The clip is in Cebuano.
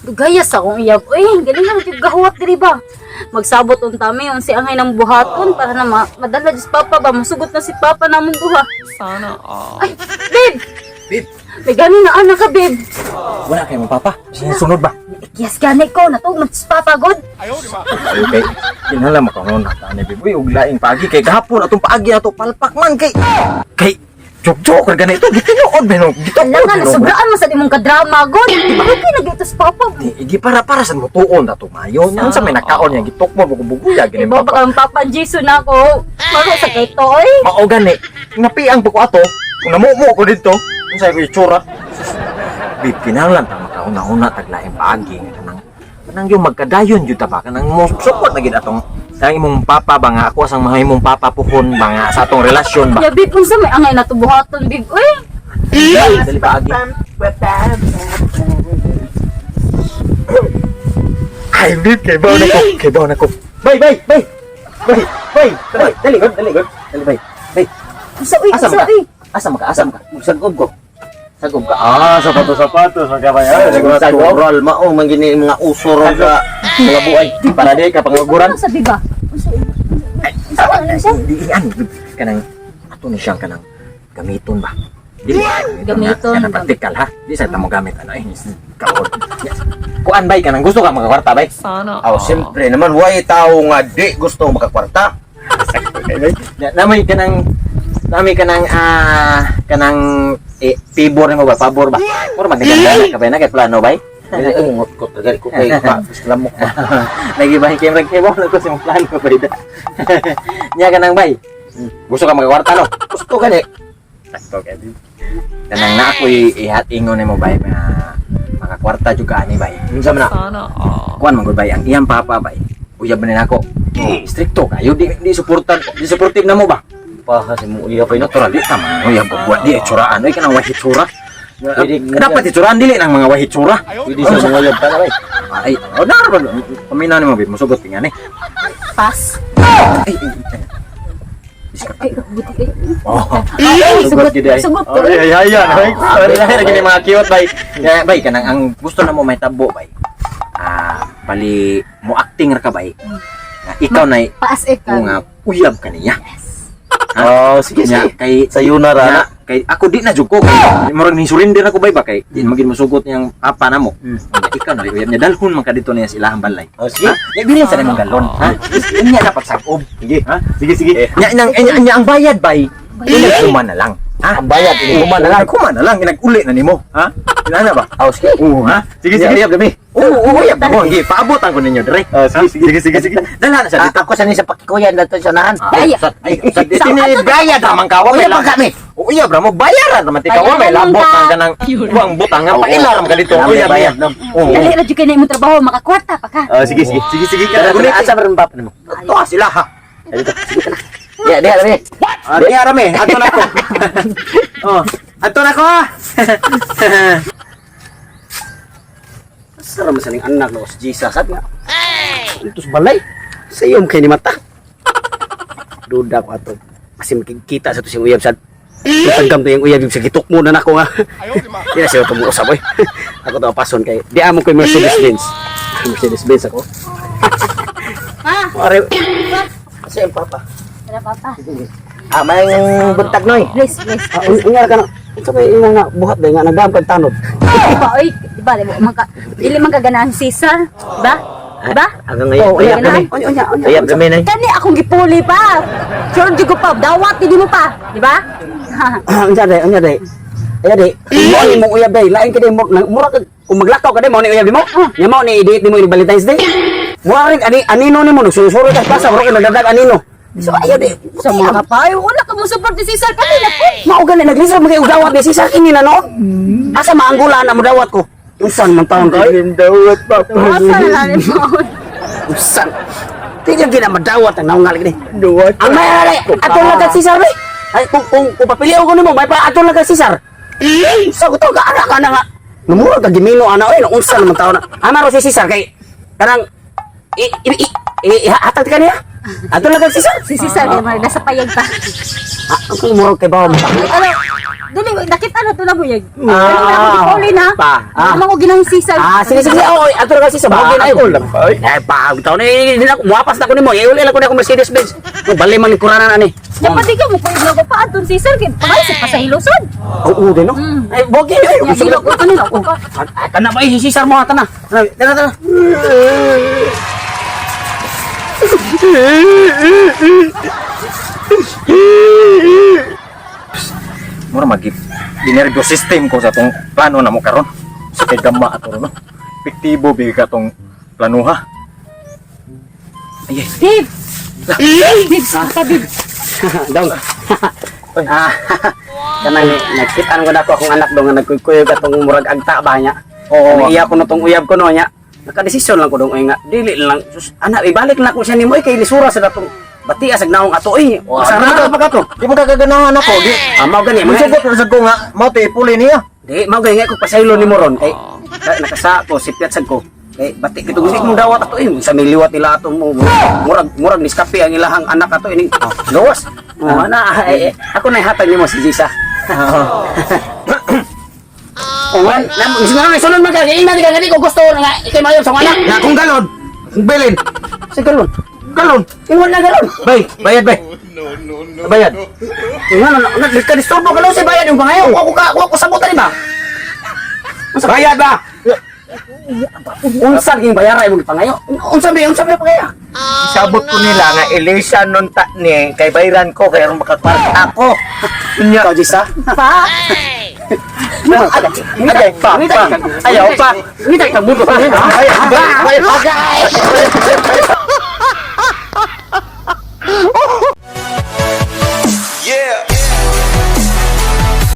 Dugaya sa akong iyab. Uy, galing na jud gahuwat diri ba. Magsabot unta mi unsi angay ng buhaton para na madala jud si Papa ba, masugot na si Papa namon duha. Sana all. Ay, babe. Babe. May gani na anak ka, babe. Wala kay mo papa. Sunod ba? Yes, gani ko natug man si Papa god. Ay, kay kinahanglan makaon na ta ni babe. Uy, og laing paagi kay gahapon atong paagi ato palpak man kay kay jok-jok ra ganito gitinuod ba no? Gituod Ala nga, nasubraan mo sa imong kadrama god. Di ba kay nagito si Papa? Di igi para para sa mutuon na tumayo. Unsa may nakaon niya gitukmo bugo-bugo ya Di gini ba papa. baka ang Papa Jason ako? Maro sa kay to oy. Mao gani. Napiang pa ko ato. Kung namumo ko dito, unsa ko itsura? Babe, kinahanglan ta makauna-una tag laing paagi nga kanang kanang yung magkadayon jud ta ba kanang mo support na gid atong sa imong papa ba nga ako asang mga imong papa puhon ba nga sa atong relasyon ba. Ya, babe, unsa may angay na to buhaton, babe? Uy. Dali paagi. Ay, babe, kay baw na ko, kay baw na ko. Bay, bay, bay. Bay, bay, bay, dali god, dali god. Dali bay. Bay, Unsa uy, asa unsa man ka? uy? Asa man ka? Asa man ka? Sagob ko. Sagob ka. Ah, sapato-sapato sa kabay. Natural mao man gini mga uso ron sa mga buhay. Para di ka panguguran. Ano sabi ba? Unsa uy? Unsa ano siya? Di yan. Kanang ato ni siyang kanang gamiton ba? Dili Gamiton. Kanang practical ha. Di sa tamo gamit ano eh. Kaon. Kuan bay kanang gusto ka makakwarta bay. Sana Aw, all. siyempre naman way tao nga di gusto makakwarta. Namay kanang nami kanang kanang eh, pibor nimo ba pabor ba? Mura magaganda ka bay na kay plano bay. Dili ko ngot ko tagal ko kay pa lamok ba. Lagi bay kay murag kay mo ko sa imong plano bay da. Nya kanang bay. Gusto ka makakwarta no? Gusto gani. Sakto kay di. Kanang na ako'y ihat ingon nimo bay nga makakwarta jud ka ani bay. Unsa man na? Sana all. Kuan man gud bay ang iyang papa bay. Uyab man nako. Strikto kayo di di suportan di supportive na mo ba? Pa kasi mo iya pa Natural di tama uyab ko buat di itsuraan oy kanang wahit tsura. Pwede- Dapat itsuraan dili nang mga wahit tsura. Pwede sa mga uyab pa na bay. Ay, oh, naro ba? Paminaw nimo bay musugot tingani. Pass. Ay, ay, ay. Ay, buti kay. Oh. Ay, sugot, gid ay. sugot. Oh, ay, ay, ay, ay. Sorry na gini mga cute bay. Ya, bay kanang ang gusto na mo may tabo bay. Ah, bali mo acting ra ka bay. Nga ikaw na Paas eh ka. nga uyab ka niya. Oh, sige Nya, sige. kay Sayo na ra nya, na. kay ako di na jud ko kay murag ni surrender ako bay ba kay di magin mosugot niyang papa namo. Nya, ikaw na rin uyab niya dalhon man ka dito niya sa ilahang balay. Oh, sige. Ha? Nya bilin sa nimong galon, ha? Nya na pagsag-ob. Sige. Ha? Sige sige. Nya nang nya, nya ang bayad bay. Inagkuman na lang. Ha? Ang bayad iniguma na lang. Inagkuman na lang, inaguli na nimo, ha? Inana ba? Oh, sige. Oo, ha? Sige, sige. Uyab kami. Oo, oo, uyab mo. Sige, paabotan ko ninyo dire. Oh, sige sige sige sige. Dala na siya Ah, dito. ako sa ni sa pakikuyan dato sa nahan. Ay, Ay, sa bayad ramang kawa. Uyab man kami. Uyab ra mo bayaran raman ti kawa may Bayaran labot ka. nang kanang uwang butang nga paila ram ka dito. Kami Uyab bayad, niya. no? Oo. Dali ra jud kay na imong trabaho makakwarta pa ka. Oh, sige sige. Sige sige Tara, ka. tara, asa ba rin papa nimo? Tuwa sila ha. Dito, sige tara. Ya, diha rami. Ah, diha rami. Ato na ko. Oh, ato na ko ha. Sara man sa ning anak na si Jesus at nga. Ito sa balay. Sa iyong kay ni mata. Duda ko ato. Kasi makikita sa to siyang uyab sad. Tanggam to yung uyab yung sa gitok mo na nako nga. Di na siya tumuusap oy. Ako to pason kay di amo koy Mercedes Benz. Mercedes Benz ako. Ha? Pare. Kasi ang papa. Tara papa. Ah, may buntag noy. Bless, bless. Ah, unya ka na. Unsa may imo nga buhat day nga nagdam kag tanod. Di ba oy, di ba di ba man ka dili man ka ganahan si Cesar, di ba? Di ba? Hanggang ngayon, Oh, uyab kami. unya unya unya. Uyab kami nay. Kani akong gipuli pa. Sure jud ko pa dawat di mo pa, di ba? Unsa day, unya day. Aya day, mo ni mong uyab day, lain ka day mo mura ka kung maglakaw ka day mao ni uyab nimo. Nya mao ni i-date nimo ni Valentine's Day. Mura rin ani anino nimo nagsusuro ka sa plaza, mura ka nagdadag anino. So ayo day. Sa mga pa, ay, wala ka mo support ni Cesar kani na po. Mao gani naglisod man kay og dawat ni Cesar kini na no. Asa maanggula na mo dawat ko. Unsan man taon kay? Dawat pa. Asa na lang mo. Unsan? Di lang gina madawat ang naungal gini. Dawat. Ang may ay ato lang kag Cesar bay. Ay kung papiliw ko nimo may pa ato lang kag Cesar. Sa ko to ka anak ka na nga. Namura ka gimino ana oy unsa naman taon na. Ama ro si Cesar kay kanang i i i, i, hatag ka niya. Ato lang kag Cesar. Si Cesar di man nasa payag pa. Ah, ang mura kay bawo mo. Ay, ano? Dili, nakita na to na mo yag. Ah, na. Pa. Ah. Ano ko ginang sisal. Ah, sige, sige. Oo, ato ra kasi sa bagay na Ako lang pa, oy. Eh, pa, taon eh, hindi na ako, muwapas na ko nimo. Eh, uli lang ko na ako Mercedes Benz. Mo bali man ni kuranan ani. Dapat di ka mo kuyog na ko pa atong sisal kay pangay sa pasahilosod. Oo, din no. Ay, bogi ay. Nya Sige sila ko kanila ko ka. Ah, kana ba si Cesar mo kana? Tara, tara. Mura magip dinergo system ko sa tong plano na mo karon. Sa kay gama ato no. Epektibo bi ka tong planuha. Ay, ay. Babe. Babe, sa babe. Dong. Ah, kanang nagkitaan ko na ako akong anak dong nga nagkuykuyog atong murag agta ba niya. Oo. Kanang iya ko no tong uyab ko no niya. Nakadesisyon lang ko dong ay nga dili lang sus, anak ibalik na ko siya nimo eh, kay lisura sa datong batia sa gnaong ato eh. Masarado pa ka to. Di mo kagaganahan ako. Di. Ah, mao gani mga Musugot na sad ko nga mao to ipuli niya. Di, mao gani nga ko pasaylo nimo ron kay nakasa ko sipyat sad ko. Kay bati kito gusto mong dawat ato eh sa may liwat nila ato mo murag murag niskape ang ilahang anak ato ining gawas. Oh, ana eh, eh, ako na hatag nimo si Jisa. Oh, man, na nga sulod man ka, ingnan ka nga di ko gusto nga ikay mayo sa akong anak. Na kung galon, kung bilin, Sa galon. galon. Ingon na galon. Bay, bayad bay. Bayad. Ingon na na ka disturbo ka sa bayad yung pangayo. Wa ko ka wa ko sabutan ni ba? Bayad ba? Unsa ging bayara imong pangayo? Unsa ba pangayo? Sabot ko nila nga Elisa nun ta ni kay bayran ko kay aron makakwarta ako. Unya. Ikaw Jisa. Pa. Agay, pa, pa. Ayaw, pa. Ngita ka mundo. Ay, ay, ay, ay.